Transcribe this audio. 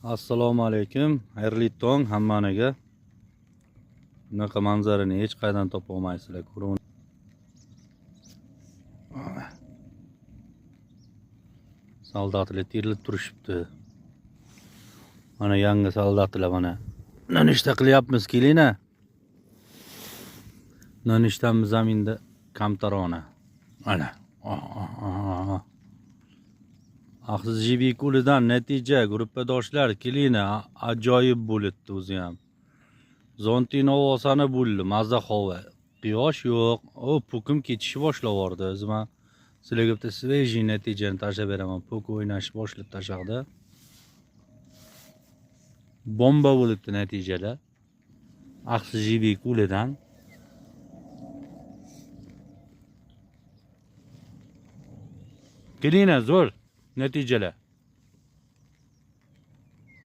Assalomu alaykum. Xayrli tong hammaniga. Bunaqa manzarani hech qayerdan topa olmaysizlar. Ko'ring. Soldatlar terilib turishibdi. Mana yangi soldatlar mana. Nonushta qilyapmiz, kelinglar. Nonushtamiz ham endi kamtarona. Mana. Axsiz qo'lidan natija gruppadoshlar kelinglar, ajoyib bo'libdi o'zi ham. Zontin ovosani bo'ldi, maza havo. Quyosh yo'q. O, pukum ketishni boshlab yubordi. O'zi men sizlarga bitta svejiy natijani tashlab beraman. Puk o'ynash boshlab tashaqda. Bomba bo'libdi natijalar. Axsiz qo'lidan. Kelinglar, zo'r natijalar.